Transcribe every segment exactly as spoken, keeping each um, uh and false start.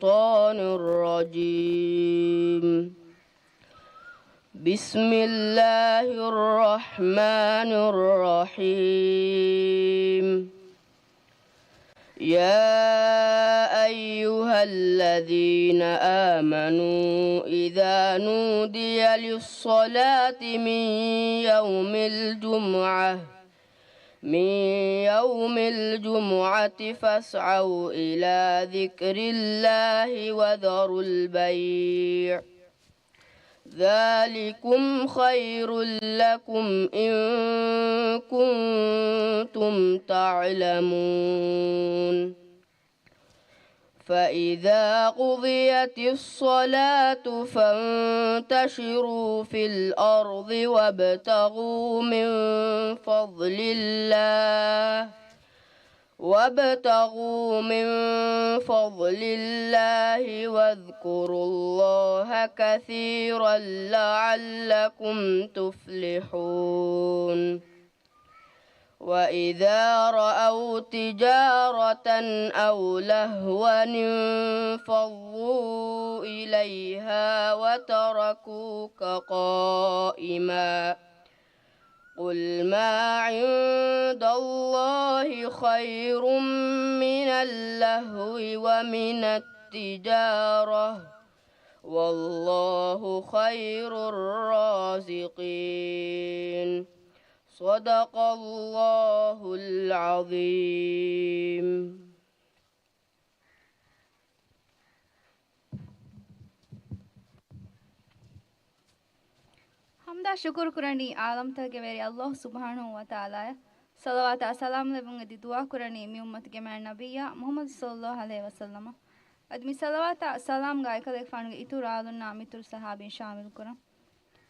الشيطان الرجيم. بسم الله الرحمن الرحيم. يا أيها الذين آمنوا إذا نودي للصلاة من يوم الجمعة من يوم الجمعة فاسعوا إلى ذكر الله وذروا البيع ذلكم خير لكم إن كنتم تعلمون. فإذا قضيت الصلاة فانتشروا في الأرض وابتغوا من فضل الله وابتغوا من فضل الله واذكروا الله كثيرا لعلكم تفلحون. وإذا رأوا تجارة أو لهوا انفضوا إليها وتركوك قائما. قل ما عند الله خير من اللهو ومن التجارة والله خير الرازقين. صدق الله العظيم. ހަމްދާ ޝުކުރު ކުރަނީ ޢާލަމްތަކުގެ ވެރި ﷲ ސުބްޙާނަހޫ ވަތަޢާލާއަށް. ޞަލަވާތާ ސަލާމް ލެއްވުން އެދި ދުޢާ ކުރަނީ މި އުއްމަތުގެ މާތް ނަބިއްޔާ މުޙައްމަދު ޞައްލައްލާހު ޢަލައިހި ވަސައްލަމަށް. އަދި މި ޞަލަވާތާ ސަލާމްގައި އެކަލޭގެފާނުގެ އިތުރު އާލުންނާ މިތުރު ޞަޙާބީން ޝާމިލު ކުރަން.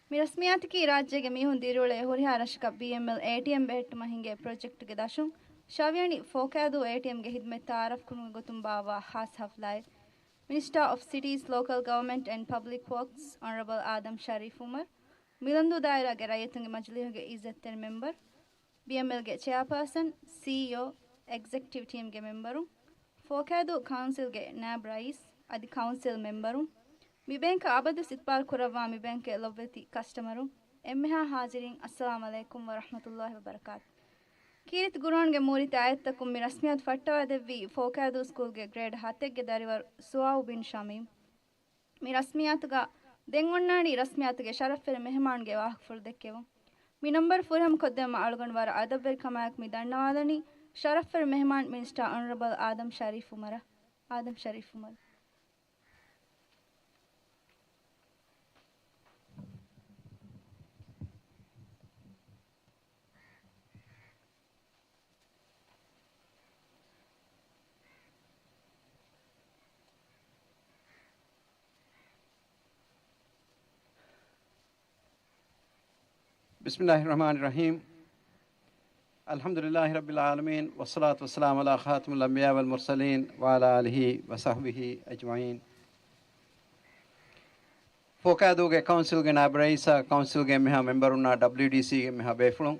މި ރަސްމިއްޔާތަކީ ރާއްޖޭގެ މީހުން ދިރިއުޅޭ ހުރިހާ ރަށަކަށް ބީއެމްއެލް އޭޓީއެމް ބެހެއްޓުމަށް ހިނގޭ ޕްރޮޖެކްޓުގެ ދަށުން ށަވިޔަނި ފޯކައިދޫ އޭޓީއެމްގެ ހިދުމަތް ތައާރަފްކުރުމުގެ ގޮތުން ބާއްވާ ޚާއްޞަ ޙަފްލާއެއް. މިނިސްޓާ އޮފް ސިޓީސް، ލޯކަލް ގަވަރމެންޓް އެންޑް ޕަބްލިކް ވޯކްސް އޮނަރަބަލް އާދަމް ޝަރީފް އުމަރު، މިލަންދޫ ދާއިރާގެ ރައްޔިތުންގެ މަޖިލީހުގެ އިއްޒަތްތެރި މެމްބަރު، ބީއެމްއެލްގެ ޗެއާޕާސަން، ސީއީއޯ، އެގްޒެކެޓިވް ޓީމްގެ މެމްބަރުން، ފޯކައިދޫ ކައުންސިލްގެ ނާއިބް ރައީސް އަދި ކައުންސިލް މެމްބަރުން، މި ބޭންކަށް އަބަދުވެސް އިޤްބާލް ކުރައްވާ މި ބޭންކްގެ ލޮބުވެތި ކަސްޓަމަރުން، އެންމެހާ ޙާޟިރީން، އައްސަލާމް ޢަލައިކުމް ވަރަޙްމަތުﷲ ވަބަރަކާތު. ކީރިތި ޤުރުއާންގެ މޫރިތި އާޔަތްތަކުން މި ރަސްމިއްޔާތު ފައްޓަވާދެއްވީ ފޯކައިދޫ ސްކޫލްގެ ގްރޭޑް ހަތެއްގެ ދަރިވަރު ސުވާވު ބިން ޝަމީމް. މި ރަސްމިއްޔާތުގަ ދެން އޮންނާނީ ރަސްމިއްޔާތުގެ ޝަރަފްވެރި މެހެމާނުގެ ވާހަކަފުޅު ދެއްކެވުން. މި ނަންބަރު ފުރިހަމަ ކޮށްދެވުމަށް އަޅުގަނޑު ވަރަށް އަދަބުވެރިކަމާއެކު މި ދަންނަވާލަނީ ޝަރަފްވެރި މެހެމާން މިނިސްޓާ އޮނަރަބަލް އާދަމް ޝަރީފް އުމަރަށް. އާދަމް ޝަރީފް އުމަރު. بسم الله الرحمن الرحيم. الحمد لله رب العالمين، والصلاة والسلام على خاتم الأنبياء والمرسلين وعلى آله وصحبه أجمعين. ފޯކައިދޫގެ ކައުންސިލްގެ ނާއިބް ރައީސާ، ކައުންސިލްގެ އެންމެހާ މެމްބަރުންނާ، ޑަބްލިޔުޑީސީގެ އެންމެހާ ބޭފުޅުން،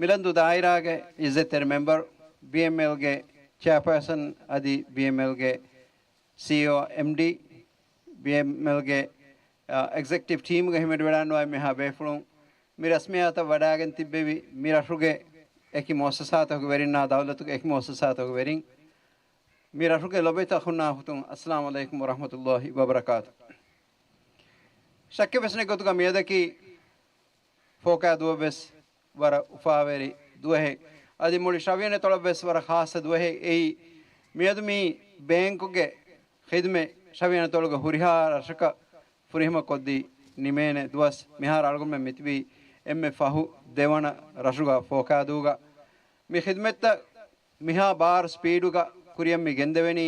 މިލަންދޫ ދާއިރާގެ އިއްޒަތްތެރި މެމްބަރު، ބީއެމްއެލްގެ ޗެއާޕާސަން އަދި ބީއެމްއެލްގެ ސީއީއޯ، އެމްޑީ، ބީއެމްއެލްގެ، އާ، އެގްޒެކެޓިވް ޓީމްގެ ހިމެނިވަޑައިގަންނަވާ އެންމެހާ ބޭފުޅުން، މި ރަސްމިއްޔާތަށް ވަޑައިގެން ތިއްބެވި މި ރަށުގެ އެކި މުއައްސަސާތަކުގެ ވެރިންނާ، ދައުލަތުގެ އެކި މުއައްސަސާތަކުގެ ވެރިން، މި ރަށުގެ ލޮބުވެތި އަޚުންނާ އުޚުތުން، އައްސަލާމް ޢަލައިކުމް ވަރަޙްމަތުﷲ ވަބަރަކާތު. ޝައްކެއް ވެސް ނެތް ގޮތުގަ މިއަދަކީ ފޯކައިދޫއަށް ވެސް ވަރަށް އުފާވެރި ދުވަހެއް. އަދި މުޅި ޝަވިޔަނި އަތޮޅަށް ވެސް ވަރަށް ޚާއްޞަ ދުވަހެއް. އެއީ މިއަދު މި ބޭންކުގެ ޚިދުމަތް ޝަވިޔަނި އަތޮޅުގެ ހުރިހާ ރަށަކަށް ފުރިހަމަ ކޮށްދީ ނިމޭނެ ދުވަސް. މިހާރު އަޅުގަނޑުމެން މިތިބީ އެންމެ ފަހު ދެވަނަ ރަށުގަ ފޯކައިދޫގަ. މި ޚިދުމަތްތައް މިހާ ބާރު ސްޕީޑުގަ ކުރިއަށް މި ގެންދެވެނީ،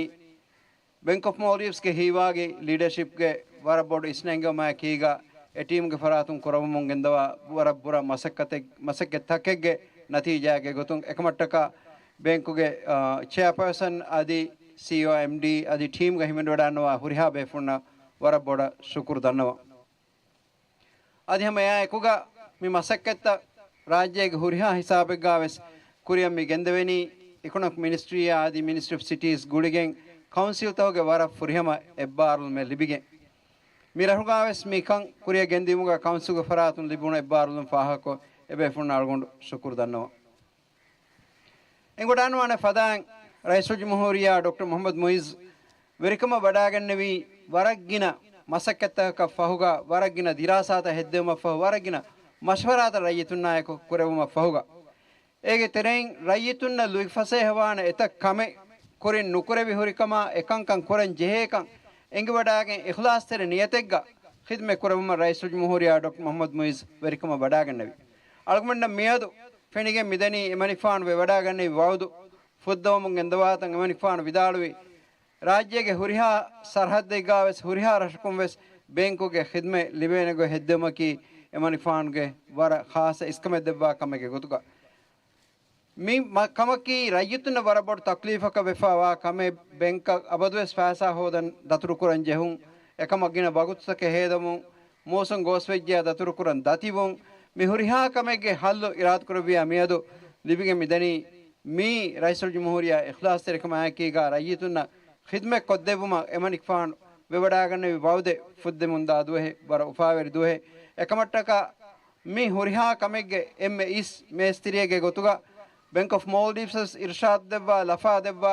ބެންކް އޮފް މޯލްޑިވްސްގެ ހީވާގި ލީޑަޝިޕްގެ ވަރަށް ބޮޑު އިސްނެންގެވުމާއެކީގަ، އެ ޓީމްގެ ފަރާތުން ކުރައްވަމުން ގެންދަވާ ވަރަށް ބުރަ މަސައްކަތެއް، މަސައްކަތްތަކެއްގެ ނަތީޖާގެ ގޮތުން، އެކަމަށްޓަކާ ބޭންކުގެ، އާ، ޗެއާޕާސަން އަދި ސީއީއޯ، އެމްޑީ އަދި ޓީމްގަ ހިމެނިވަޑައިގަންނަވާ ހުރިހާ ބޭފުޅުންނަށް ވަރަށް ބޮޑަށް ޝުކުރު ދަންނަވަން. އަދި ހަމަ އެއާ އެކުގަ މި މަސައްކަތްތައް ރާއްޖޭގެ ހުރިހާ ހިސާބެއްގަ ވެސް ކުރިއަށް މި ގެންދެވެނީ، އިކޮނޮމިކް މިނިސްޓްރީއާ އަދި މިނިސްޓްރީ އޮފް ސިޓީސް ގުޅިގެން ކައުންސިލްތަކުގެ ވަރަށް ފުރިހަމަ އެއްބާރުލުމެއް ލިބިގެން، މި ރަށުގާވެސް މިކަން ކުރިއަށް ގެންދިއުމުގަ ކައުންސިލްގެ ފަރާތުން ލިބުނު އެއްބާރުލުން ފާހަގަކޮށް، އެބޭފުޅުންނަށް އަޅުގަނޑު ޝުކުރު ދަންނަވަން. އެނގިވަޑާންވާނެ ފަދައިން ރައީސުލްޖުމްހޫރިއްޔާ ޑޮކްޓަރ މުޙައްމަދު މުޢިއްޒު ވެރިކަމަށް ވަޑާގެންނެވީ، ވަރަށް ގިނަ މަސައްކަތްތަކަކަށް ފަހުގަ، ވަރަށް ގިނަ ދިރާސާތައް ހެއްދެވުމަށް ފަހު، ވަރަށް ގިނަ މަޝްވަރާތައް ރައްޔިތުންނާއެކު ކުރެއްވުމަށް ފަހުގަ، އޭގެ ތެރެއިން ރައްޔިތުންނަށް ލުއިފަސޭހަވާނެ އެތައް ކަމެއް ކުރިން ނުކުރެވި ހުރިކަމާ، އެކަންކަން ކުރަން ޖެހޭކަން އެނގިވަޑާގެން، އިޚްލާޞްތެރި ނިޔަތެއްގަ ޚިދްމަތް ކުރެއްވުމަށް ރައީސުލްޖުމްހޫރިއްޔާ ޑޮކްޓަރ މުޙައްމަދު މުޢިއްޒު ވެރިކަމަށް ވަޑާގެންނެވި. އަޅުގަނޑަށް މިއަދު ފެނިގެން މިދަނީ އެމަނިކުފާނު ވެވަޑާގެންނެވި ވަޢުދު ފުއްދަވަމުން ގެންދަވާތަން. އެމަނިކުފާނު ވިދާޅުވި، ރާއްޖޭގެ ހުރިހާ ސަރަހައްދެއްގާވެސް ހުރިހާ ރަށަކުން ވެސް ބޭންކުގެ ޚިދްމަތް ލިބޭނެ ގޮތް ހެއްދެވުމަކީ އެމަނިކުފާނުގެ ވަރަށް ޚާއްޞަ އިސްކަމެއް ދެއްވާ ކަމެއްގެ ގޮތުގަ. މި މަ-، ކަމަކީ ރައްޔިތުންނަށް ވަރަށް ބޮޑު ތަކްލީފަކަށް ވެފައިވާ ކަމެއް. ބޭންކަށް އަބަދުވެސް ފައިސާ ހޯދަން ދަތުރުކުރަން ޖެހުން، އެކަމަށް ގިނަ ވަގުތުތަކެއް ހޭދަމުން، މޫސުން ގޯސްވެއްޖެޔާ ދަތުރުކުރަން ދަތިވުން، މި ހުރިހާ ކަމެއްގެ ހައްލު އިރާދަކުރެއްވިޔާ މިއަދު ލިބިގެން މިދަނީ މީ ރައީސުލްޖުމްހޫރިއްޔާ އިޚްލާޞްތެރިކަމާއެކީގާ ރައްޔިތުންނަށް ޚިދްމަތް ކޮށްދެއްވުމަށް އެމަނިކުފާނު ވެވަޑާގަންނެވި ވަޢުދެއް ފުއްދެމުންދާ ދުވަހެއް، ވަރަށް އުފާވެރި ދުވަހެއް. އެކަމަށްޓަކާ މި ހުރިހާ ކަމެއްގެ އެންމެ އިސް މޭސްތިރިއެއްގެ ގޮތުގަ ބެންކް އޮފް މޯލްޑިވްސް ވެސް އިރްޝާދު ދެއްވާ، ލަފާ ދެއްވާ،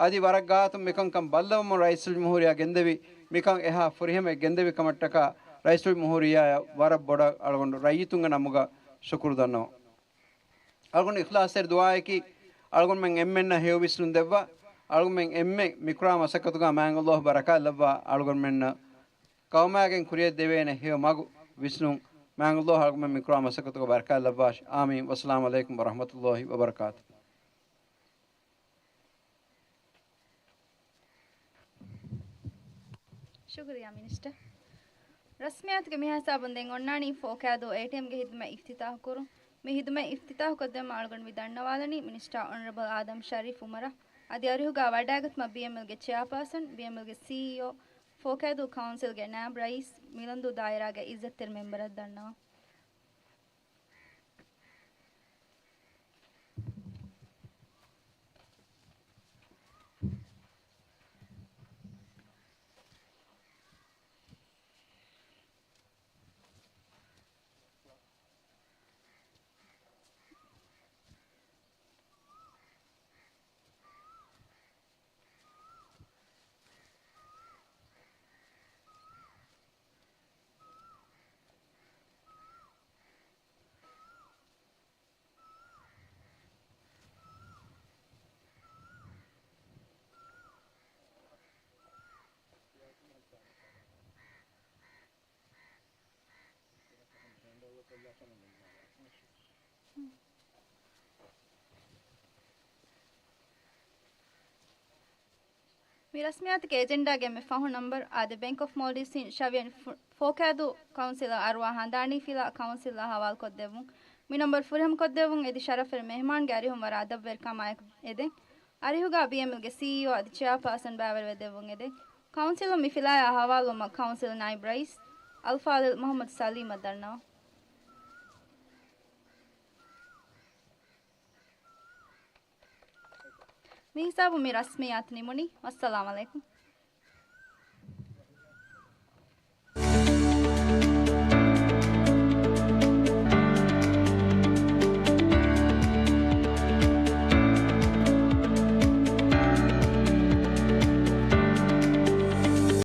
އަދި ވަރަށް ގާތުން މިކަންކަން ބައްލަވަމުން ރައީސުލްޖުމްހޫރިއްޔާ ގެންދެވި، މިކަން އެހާ ފުރިހަމައެއް ގެންދެވި ކަމަށްޓަކާ ރައީސުލްޖުމްހޫރިއްޔާއަށް ވަރަށް ބޮޑަށް އަޅުގަނޑު ރައްޔިތުންގެ ނަމުގަ ޝުކުރު ދަންނަވަން. އަޅުގަނޑު އިޚްލާޞްތެރި ދުޢާއަކީ، އަޅުގަނޑުމެން އެންމެންނަށް ހެޔޮ ވިސްނުން ދެއްވާ، އަޅުގަނޑުމެން އެންމެ މިކުރާ މަސައްކަތުގަ މާތް ﷲ ބަރަކާތް ލައްވާ، އަޅުގަނޑުމެންނަށް ޤައުމާގެން ކުރިޔަށް ދެވޭނެ ހެޔޮ މަގު ވިސްނުން މާތް ﷲ އަޅުގަނޑުމެން މިކުރާ މަސައްކަތުގަ ބަރަކާތް ލައްވާށި. އާމީން. ވައްސަލާމު ޢަލައިކުމް ވަރަޙްމަތުﷲ ވަބަރަކާތު. ޝުކުރިއްޔާ މިނިސްޓަރ. ރަސްމިއްޔާތުގެ މިހިސާބުން ދެން އޮންނާނީ ފޯކައިދޫ އޭޓީއެމްގެ ހިދުމަތް އިފްތިތާޙު ކުރުން. މި ހިދުމަތް އިފްތިތާޙު ކޮށްދެއްވުމަށް އަޅުގަނޑު މި ދަންނަވާލަނީ މިނިސްޓަރ އޮނަރަބަލް އާދަމް ޝަރީފް އުމަރަށް. އަދި އަރިހުގަ ވަޑައިގަތުމަށް ބީއެމްއެލްގެ ޗެއާޕާސަން، ބީއެމްއެލްގެ ސީއީއޯ، ފޯކައިދޫ ކައުންސިލްގެ ނާއިބް ރައީސް، މިލަންދޫ ދާއިރާގެ އިއްޒަތްތެރި މެމްބަރަށް ދަންނަވަން. މި ރަސްމިއްޔާތުގެ އެޖެންޑާގެ އެންމެ ފަހު ނަމްބަރު އާދެ، ބެންކް އޮފް މޯލްޑިވްސްއިން ޝަވިޔަނި ފު-، ފޯކައިދޫ ކައުންސިލަށް އަރުވާ ހަނދާނީ ފިލާ ކައުންސިލަށް ހަވާލުކޮށްދެއްވުން. މި ނަމްބަރު ފުރިހަމަކޮށްދެއްވުން އެދި ޝަރަފުވެރި މެހެމާންގެ އަރިހުން ވަރަށް އަދަބުވެރިކަމާއެކު އެދެން. އަރިހުގަ ބީއެމްއެލްގެ ސީއީއޯ އަދި ޗެއާޕާސަން ބައިވެރިވެދެއްވުން އެދެން. ކައުންސިލުން މި ފިލާޔާ ހަވާލުވުމަށް ކައުންސިލް ނާއިބް ރައީސް އަލްފާޟިލް މުޙައްމަދު ސަލީމަށް ދަންނަވަން. މިހިސާބުން މި ރަސްމިއްޔާތު ނިމުނީ. ވައްސަލާމް ޢަލައިކުމް.